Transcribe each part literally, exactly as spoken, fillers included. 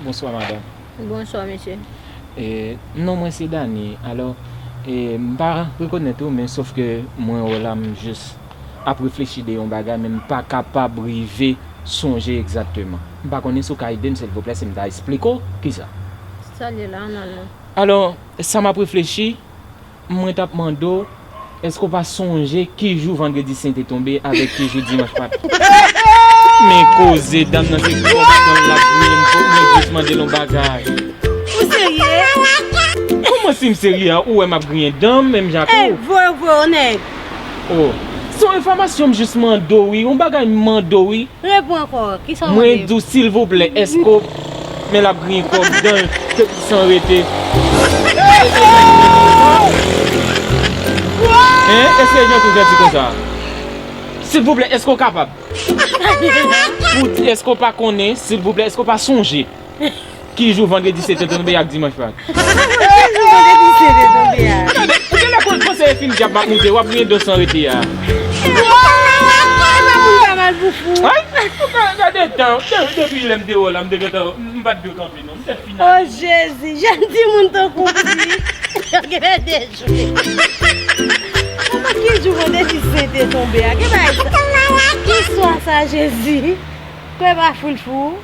Bonswa, madanm. Bonswa, mesye. E, non mwen se Dani. Alò, e, m pa rekonèt ou, men sòf ke mwen wè la, m jis ap reflechi de yon bagay, men m pa kapab rive sonje egzakteman. M pa konnen si w ka ede m, silvouplè, si m ta esplike w kisa. Sa l ye la, non, non. Alò, sa m ap reflechi, mwen t ap mande w, èske w pa sonje ki jou Vandredi Sen te tonbe avèk ki jou Dimanch Pat? Men koze, dam nan se kòb dan l l ap griyen m, fòk mwen jis mande l yon bagay. Ou serye? Kòman si m serye a? Ou wè m ap griyen dan m menm jan ak ou. Ey, voye, voye, nèg. Oh, se yon enfòmasyon m jis mande w wi, yon bagay m mande w wi. Reponn ankò, kisa w mande? Mwen di w, silvouplè, èske w, men l ap griyen kòb dan l, ke san rete. Hein? Èske jan tou jèdi konsa? Silvouplè, èske w kapab? Pou, èske w pa konnen, silvouplè, èske w pa sonje? Ki jou Vandredi Sen te tonbe ak Dimanch Pat? Ki jou Vandredi Sen te tonbe a? Gade, ou genlè kon, konseye fin dyab m ap moute, w ap griyen dan san rete a. Epa moun pa mal pou fou. Ay, ou ka gade tan, de-, depi lè m te wè w la, m te gentan, m pa t dwe kanpe non, m te fini. Oh Jezi, jèn timoun tankou w di, yo genlè dejwe. Kòman ki jou Vandredi Sen te tonbe a? Ki bagay sa? Ki istwa sa, Jezi? Kwè pa foul fou.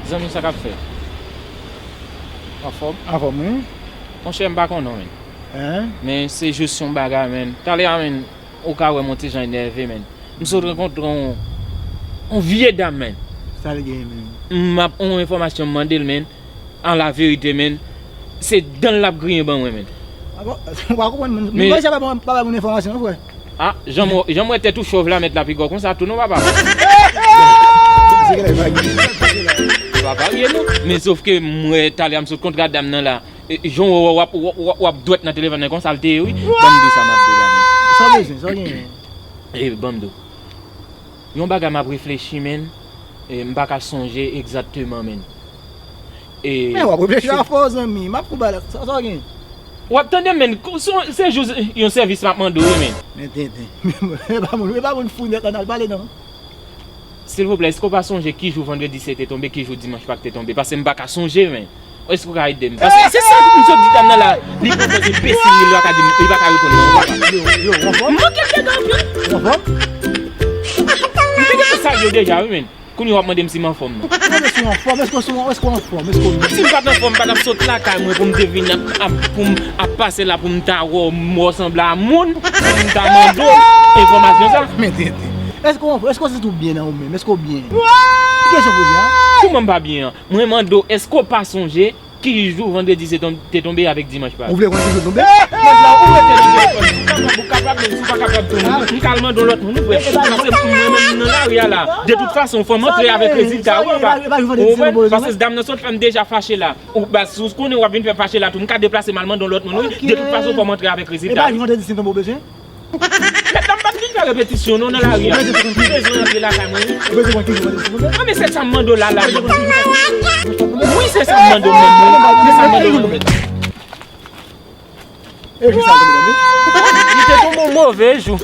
Zanmi, sa k ap fèt? Anfòm? Anfòm, wi. Monchè, m pa konn non, men. Hein? Men se jis yon bagay, men. Talè a, men, ou ka wè m yon ti jan enève, men. M sot rankontre yon, yon vye dam, men. Sa l gen, men? M ap yon enfòmasyon m mande l, men. An la verite, men. Se dan l l ap griyen ban mwen, men. Ah bon? Ou pa konprann, men. Men monchè, pa ba, pa ba moun enfòmasyon, non, frè. Ah, jan m wè, jan m wè tèt ou chòv la, mèt la pi gwo konsa tou, non, papa. Se gen lè bagay. Pa varye, non. Men sòf ke m wè talè a m sot kontre dam nan la. E, jan w wè w ap, w ap, w ap dwèt nan telefòn nan konsa l te ye, wi. Ban m di w sa m ap di w la, men. Sa w bezwen, sa w genyen? E, ban m di w. Yon bagay m ap reflechi, men, e, m pa ka sonje egzakteman, men. E, men w ap reflechi afè w, zanmi. M ap fou balak. Sa, sa w gen? W ap tande, men, se, se jis yon sèvis m ap mande w, wi, men. Men tenten. E pa moun, e pa moun fou nèt la n al pale, non. Silvouplè, èske w pa sonje ki jou Vandredi Sen te tonbe, ki jou Dimanch Pak te tonbe? Paske m pa ka sonje, men. Èske w ka ede m? Paske se sa m sot di dam nan la. Li pran pòz enbesil, li pa ka di m, li pa ka reponn mwen, papa. Yo, yo, w anfòm? M manke l dega anpil. W anfòm? M te gentan salye w deja, wi, men. Kounye a w ap mande m si m anfòm, non. Mwen mande si w anfòm, èske w, èske w anfòm, èske w byen? Si m pa t anfòm, m pa t ap sot lakay mwen pou m te vin ap, ap, pou m ap pase la pou m ta wè w, m wè w sanble a moun, pou m ta mande w enfòmasyon sa. Men tenten. Èske w, èske w santi w byen nan ou menm? Èske w byen? Ki kesyon w poze a? Kouman m pa byen an? Mwen mande w, èske w pa sonje ki jou Vandredi se ton-, te tonbe avèk Dimanch pa? Ou vle konn ki jou l tonbe? Mèt la, ou rete nan telefòn. Si w kapab, ou kapab, men si w pa kapab tou, m ka al mande yon lòt moun, ou frè. Paske mwen menm nan lari a la. De tout fason, fò m antre avèk rezilta, wi, papa. Ou konprann? Paske dam nan sot fè m deja fache la. Ou, baz, si w konnen w ap vin fè m fache la tou, m ka deplase m al mande yon lòt moun, wi. De tout fason, fò m antre avèk rezilta. E pa jou Vandredi Sen tonbe w bezwen? Mèt la, m pa t vin fè repetisyon, non, nan lari a. M bezwen antre lakay mwen, wi. Ou bezwen konn ki jou Vandredi Sen tonbe? Non, men se sa m mande w la, la. Wi, se sa m mande w menm, wi. Se sa m mande w menm. E jou sa tonbe, wi. Li te tonbe yon move jou.